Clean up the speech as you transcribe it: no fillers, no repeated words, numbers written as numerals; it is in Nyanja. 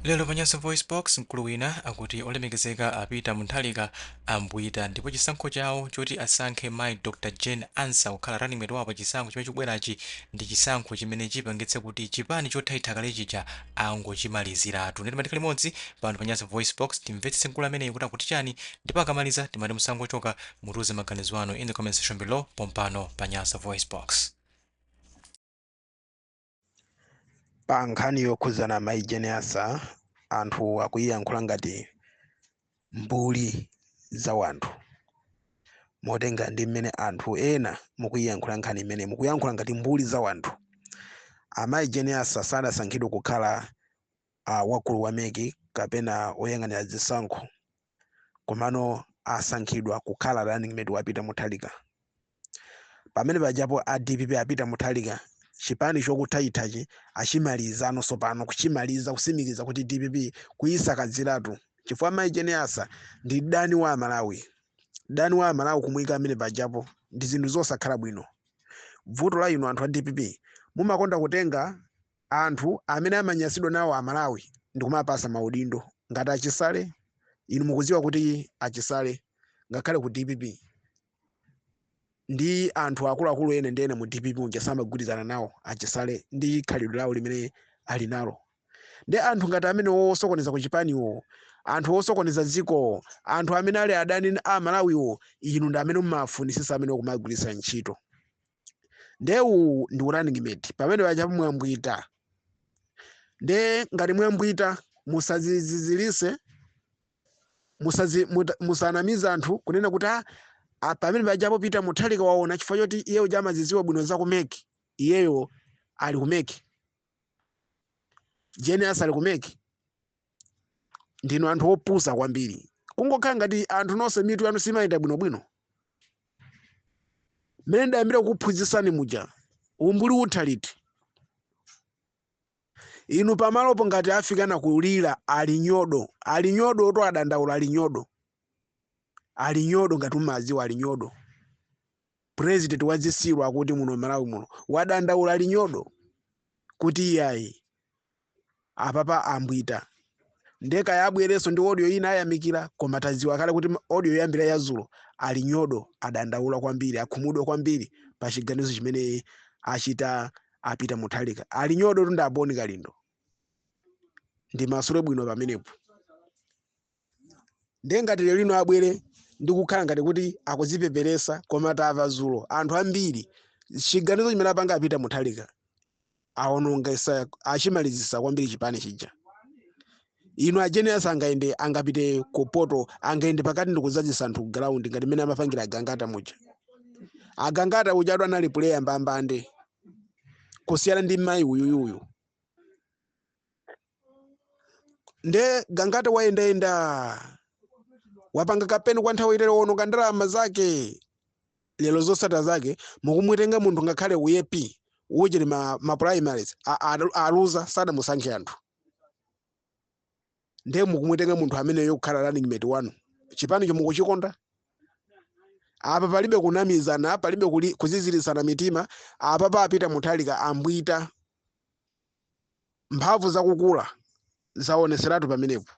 Lero pa Nyasa VoiceBox, mkulu wina akuti olemekezeka a Peter Mutharika ambwita ndipo chisankho chawo choti asankhe mayi Dr Jane Ansah kukhala running mate wawo pa chisankho chimene chikubwerachi ndi chisankho chimene chipangitse kuti chipani chothaitha kale chija angochimaliziratu. Ndiye timati tikhale limodzi pano pa Nyasa VoiceBox timvetsetse mkulu ameneyu kuti akuti chani ndipo akamaliza timati musangochoka mutiuze maganizo anu in the comment section below pompano pa Nyasa VoiceBox. Pa nkhani yokhudzana mayi Jane Ansah, anthu akuyiyankhula ngati mbuli za wanthu, motenga ndi mmene anthu ena mukuyiyankhula nkhani imene mukuyankhula ngati mbuli za wanthu. Amayi Jane Ansah sadasankhidwe kukhala wakulu wa MEC kapena oyang'anira zisankho, komano asankhidwa kukhala running mate wa Peter Mutharika. Pamene pajapo a DPP, a Peter Mutharika, chipani chokuthaithachi achimalizano sopano, kuchimaliza, kusimikiza kuti DPP kuyisakaziratu, chifukwa mayi Jane Ansah ndi dani wa Amalawi, dani wa Amalawi. Kumuyika amene pajapo ndi zinthu zosakhala bwino. Vuto la inu anthu a DPP, mumakonda kutenga anthu amene amanyasidwa nawo Amalawi ndikumapasa maudindo ngati achisale. Inu mukudziwa kuti achisale ngakhale ku DPP ndi anthu akuluakulu ene ndi ene mu DPP muja samagwirizana nawo achisale ndi khalidwe lawo limene ali nalo. Ndi anthu ngati amene osokoneza ku chipaniwo, anthu osokoneza dziko, anthu amene ali adani a Malawiwo, inu ndi amene mumafunisisa amene kumagwiritsa ntchito. Ndewu ndi running mate pamene paja mwambwita. Nde ngati mwambwita, musazizizirise, musanamize anthu kunena kuti pamene pajapo Peter Mutharika waona chifukwa choti iye uja amazidziwa bwino za ku MEC. Iyeyo ali ku MEC, Jane Ansah ali ku MEC. Ndinu anthu opusa kwambiri, kungokhala ngati anthu nonse mitu yanu simayenda bwinobwino. Mmene ndayambira kukuphunzitsani muja, umbuli utha liti? Inu pamalopo ngati afikana kulira ali nyodo, ali nyodo to adandaula ali nyodo, ali nyodo. Ngati umaziwa ali nyodo, president wa zisilu, akuti muno Malawi muno wadandaula ali nyodo kuti iyayi, apapa ambwita. Ndeka yabwereso ndi audio ina ayamikira, koma tadziwa kale kuti audio yoyambira yazulo ali nyodo adandaula kwambiri, akhumudwa kwambiri pa chiganizo chimene achita a Peter Mutharika. Ali nyodo tunda aboni kalindo ndimasule bwino pamenepo. Ndiye ngati lero lino abwere ndi kukhala ngati kuti akudzipeperesa, koma tamva zulo anthu ambiri chiganizo chimene apanga a Peter Mutharika awonongesa, achimalizisa kwambiri chipani chija. Inu, a Jane Ansah angayende, angapite kupoto, angayende pakati ndikudzadzisa anthu ground ngati mmene amapangira Agangata muja? Agangata uja atu anali player mbambande kusiyana ndi mayi uyuyuyu. Nde Gangata wayendayenda, wapanga kapeni kwa nthawi itali, wononga ndalama zake. Lero zotsatira zake mukumutenga munthu ngakhale uyepi uchili ma primaries aluza, sadamusankhe anthu. Ndiye mukumutenga munthu ameneyo kukhala running mate wanu. Chipanicho mukuchikonda? Apa palibe kunamizana, palibe kuzizirisana mitima. Apa pa a Peter Mutharika ambwita, mphamvu zakukula zaoneseratu pamenepo.